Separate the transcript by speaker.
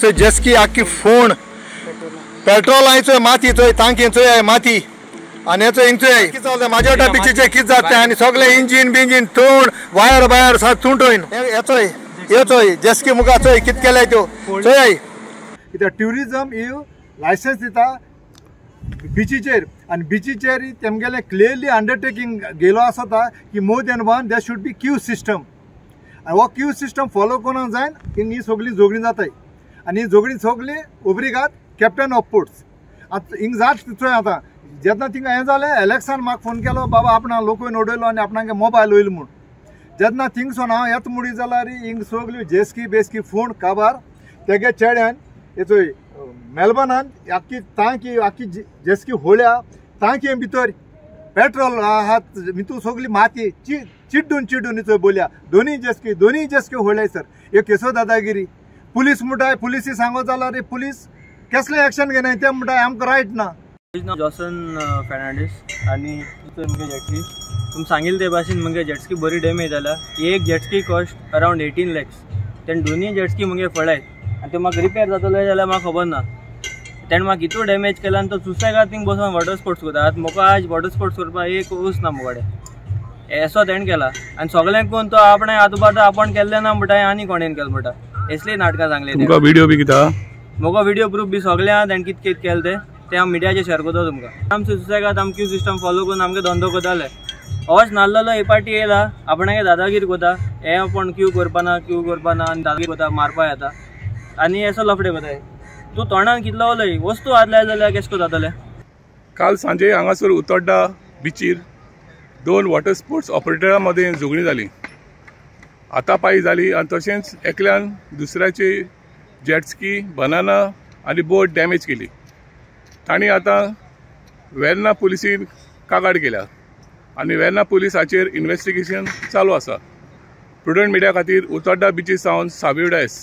Speaker 1: जेस्की आख्खी फोण पेट्रोल आयचोय माती चोय तांकी चोय माती आनी हेचो हिंगचोय कितें चलता म्हाज्या बिचीचे कितें जाता आनी सगळें इंजीन बिंजीन तोंड वायर बायर सात तुंटोयन हेचोय हेचोय जेस्की मुखार चोय कितें केल्याय त्यो चोय. कित्याक ट्युरिजम ही लायसन्स दिता बिचीचेर आनी बिचीचेर तेमगेलें क्लियरली अंडरटेकींग गेलो आसता की more than one there should be queue system आनी हो क्यू सिस्टम फॉलो करूंक जायन की ही सगळीं झगडीं जाताय आनी ही झगडीं सगळीं ओब्रिगाद कॅप्टन ऑफ पोर्ट्स. आतां हिंग जात चोय आतां जेन्ना थिंगा हें जालें एलेक्सान म्हाका फोन केलो बाबा आपणा लोकूय उडयलो आनी आपणागे मोबायल वयलो म्हूण. जेन्ना थिंगसून हांव येता मुडी जाल्यार हिंग सगळी जेस्की बेस्की फोण काबार तेगे चेड्यान हेचोय मेलबर्नान आख्खी तांकी आख्खी जेस्की होळ्या तांकी भितर पेट्रोल आहात मितू सगळी माती चिड्डून चिड्डून चोय बोलया दोनी जेस्की होळ्याय सर. एक केसो दादागिरी पुलीस म्हणटाय पुलिसी सांगो जाल्यार पुलीस कसलें एक्शन घेनाय ते म्हणटाय आमकां रायट ना.
Speaker 2: जॉसन फेर्नांडीस आनी मुगे जेटस्की तुमी सांगिल्ले ते भाशेन मुगे जेटस्की बरी डॅमेज जाल्या. एक jet ski cost around 18 lakhs. तेणें दोनूय जेटस्की मुगे फळाय आनी ते म्हाका रिपेर जातले जाल्यार म्हाका खबर ना. तेणें म्हाका इतू डॅमेज केला आनी तो सुसेगाद थिंग बसोन वॉटर स्पोर्ट्स करता. आतां म्हाका आज वॉटर स्पोर्ट्स करपाक एक उस ना मुगडे एसो तेणें केला आनी सगळ्यांक कोण तो आपणें आतां आपूण केल्लें ना म्हणटा आनी कोणेन केलें म्हणटा. असली नाटकां सांगली.
Speaker 3: तुमकां व्हिडियो बी कितें
Speaker 2: म्हाका व्हिडियो प्रूफ बी सगळें आहा. तेणें कितें कितें केलें तें हांव मिडियाचेर शेअर करता तुमकां. आमचे सुसेगाद आम क्यू सिस्टम फॉलो करून आमगे धंदो करताले. होच नाल्लो हे पाटी येयला आपणागे दादागिरी करता हे आपूण क्यू करपाना आनी दादागिरी करता मारपा येता आनी असो लफडे करताय. तूं तोंडान कितलो उलय वस्तू हातलाय जाल्यार केशें जातलें.
Speaker 3: काल सांजे हांगासर उतोड्डा बिचीर दोन वॉटर स्पोर्ट्स ऑपरेटरां मदें झगडीं जाली, हातापाई जाली आनी तशेंच एकल्यान दुसऱ्याची जेटस्की बनाना आनी बोट डॅमेज केली. तांणी आतां वेर्ना पुलिसीन कागाळ केल्या आनी वेर्ना पुलीस हाचेर इन्वेस्टिगेशन चालू आसा. प्रुडंट मिडिया खातीर उतोड्डा बिची सावन सावियो डायस.